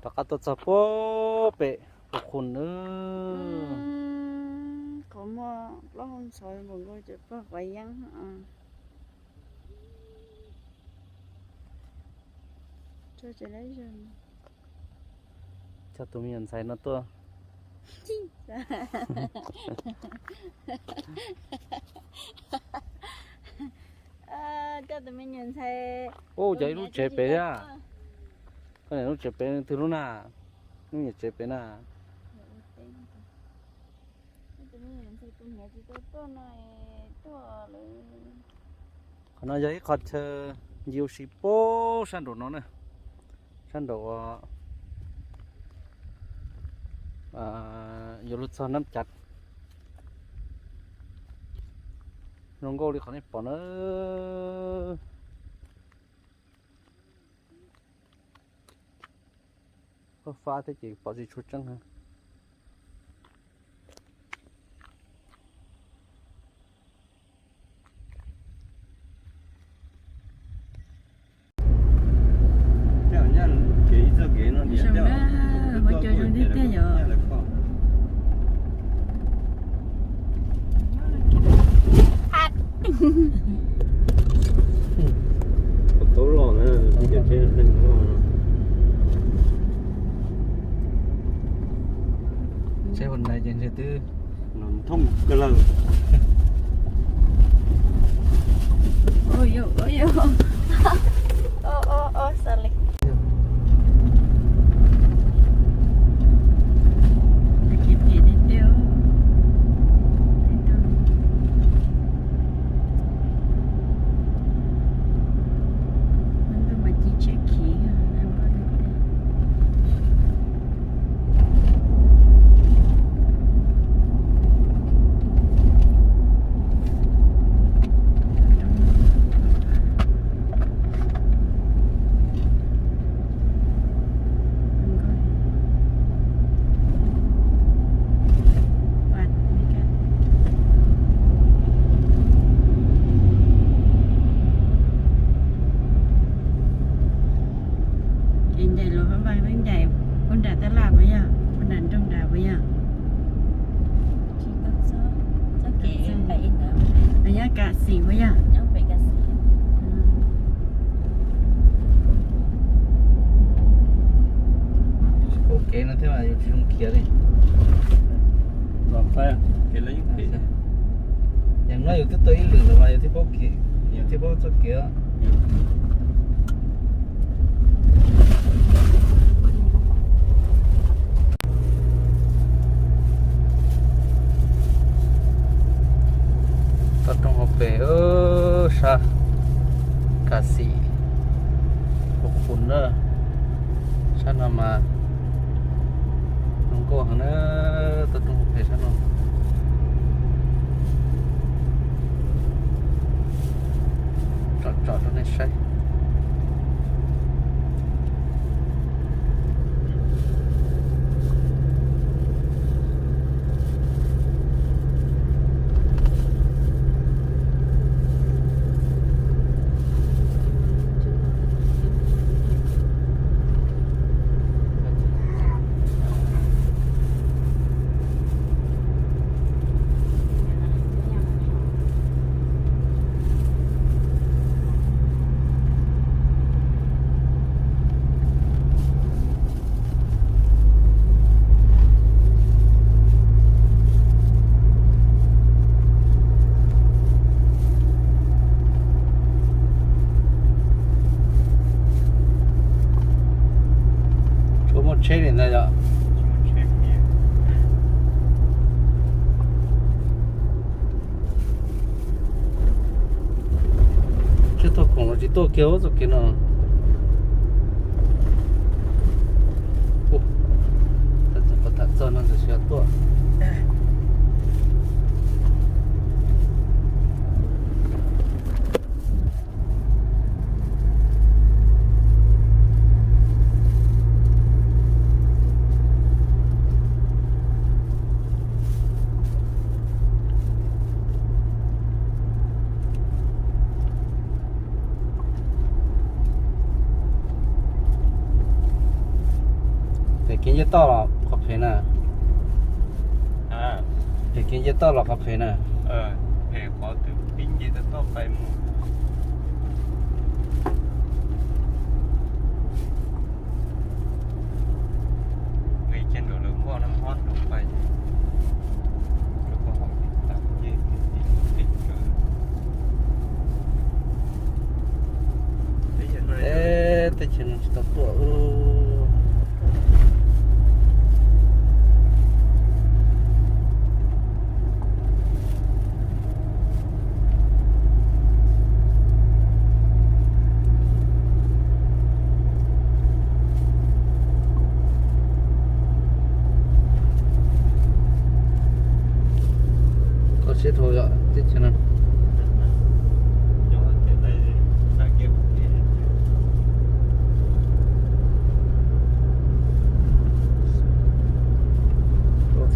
Rov qab tuaj txog puag pem Pus Qus na. Qhov muaj plaub hau ntxhov npaum nkaus cov pog quav yeeb. Coj tus me nyuam ntxhais no tuaj. Coj tus me nyuam ntxhais. Ub, cov ib lub tsev pem thiab. Koj niam lub tsev pem twg lub na? Lub niam tsev pem na. Qhov no yog ib qho chaw ncig ua si puag sab nraum no na, sab nraum uas yuav luag txog Nab Cav, zoo nkauj li qhov nej pom na. Fab fab thiab ces pom tsis tshua tseeb heev. Zoo na, ua cov zoo tiag tiag yom. Qhov tau los na, cov tsev neeg no. Tsev hauv nais ces ntshe twb thoob kawg lawm. Ces ncaim los pab npaj peb ncaim puag nram tab laj puas yog, puag nram nroog nrad puas yog? Nyob Kam Xim puas yog? Tsis paub kev no thiab mas yus tsis zoo khiav li. Yog no yus twb tuaj ib lwm lawm mas yus thiaj paub kev, yus thiaj paub txoj kev. Toj roob hauv pes sab Kam Xim, Pus Qus na, sab no mas zoo nkauj heev na, toj roob hauv pes sab no. Tsom tsom rau nej saib. Tsis muaj tsheb li ntag yom. Tsheb tuaj khoom los tsis tuaj kiag txoj kev no. Tham txog no ntxim tuaj. Kev nce toj los qhov phem na. Phem kev nce toj los qhov phem na. Phem qhov twb pib nce toj pais mus. Nqis kiag nram lawv npoj nab hob nram pais. Teb chaws no tsis tau tuaj. Koj siab dhau yom teb chaws no.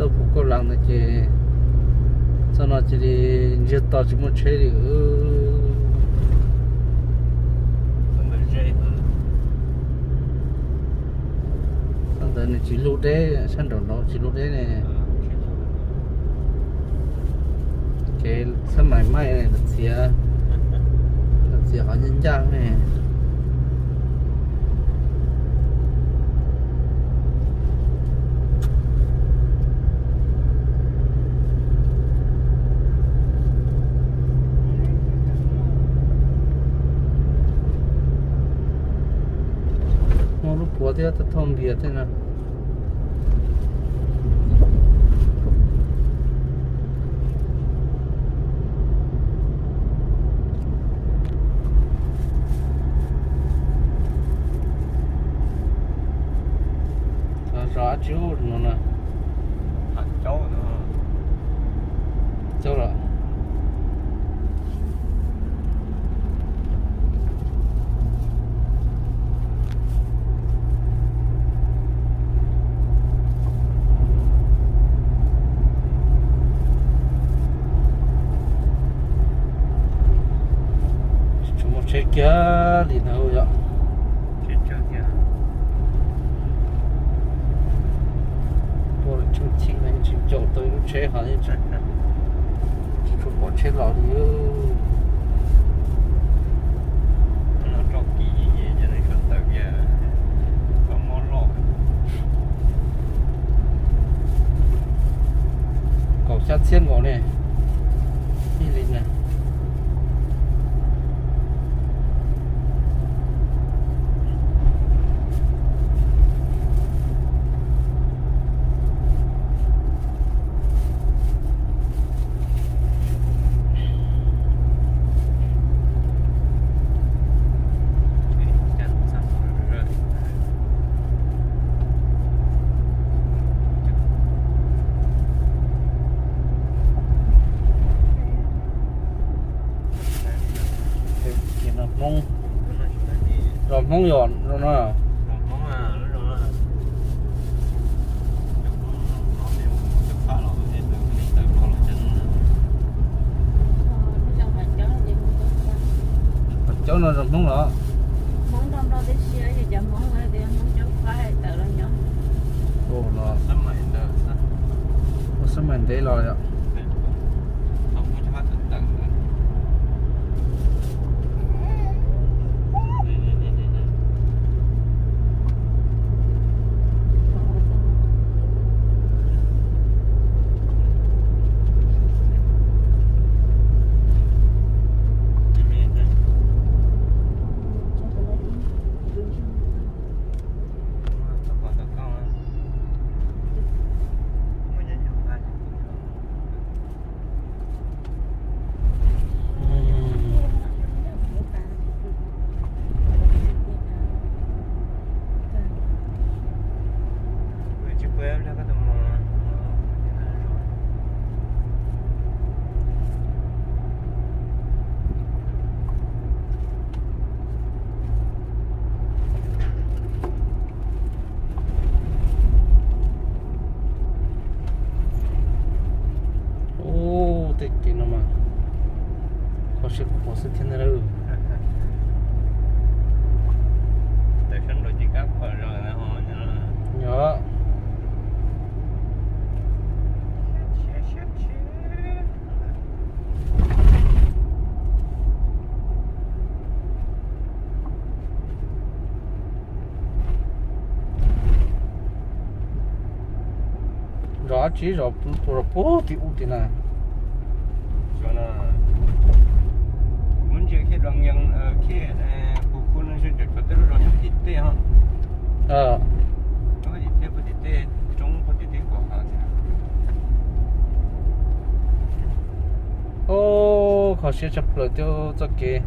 Txoj pum kauj lav ntawd ces txoj no cia li ntsiag to tsis muaj tsheb li. Txoj ntawd nws tsis lub deb, sab nraum no tsis lub deb ne. Kev xab mais maij los txiav, los txiav qhov ncaj ncaj ne. Muaj lub puav thiab thauj npias thiab na. Zos dab tsi no na? Caub los. Tsis tshua muaj tsheb kiag li ntawd yom. Tsheb tsawg thiab. Tuaj tsheej chim no yeej tsis caum tau ib lub tsheb hov, tsis tshua pom tsheb los li. Kaum xya txhiab nkaus ne. Ib li na. Hmoob, zos Hmoob yom no. Cov no zos Hmoob los? Ua xab mais ntev los yom. Ub, tej kev no mas kho siab khuav xwb thiab ntag lauj. Tawm sab nraud ces kab pom zos. Yog. Zos dab tsi, zos puag tim ub tim na. Kuv ntsia Khiaj Doo Yees, Khiaj Pus Khu no, tej lub zos nyob tim tej ho. Tim tej, puag tim tej roob, puag tim tej kom hav thiab. Kho siab tshaj plaws thiab txoj kev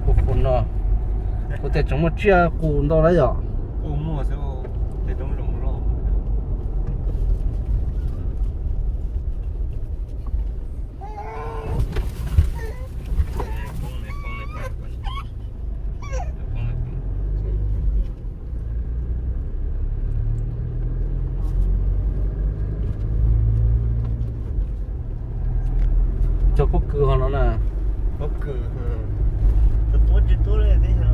Pus Khu no. Kuv tias tseem muaj tsiaj qus ntau lawm yom. Kuj muaj xwb, tej roob zoo loj. Cog pob kws ho no na. Pob kws, tus tuab tsis tuab li thiab.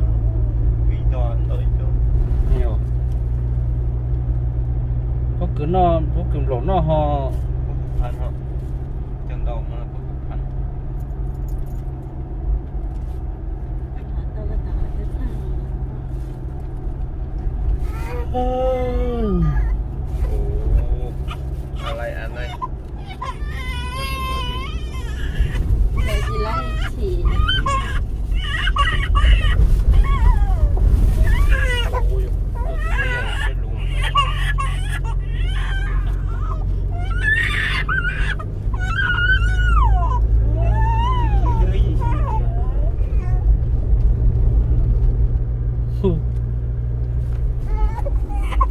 Pob kws no, pob kws nplaum no ho. Pob kws phav, cog ntau no pob kws phav.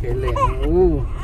Kev lem ub.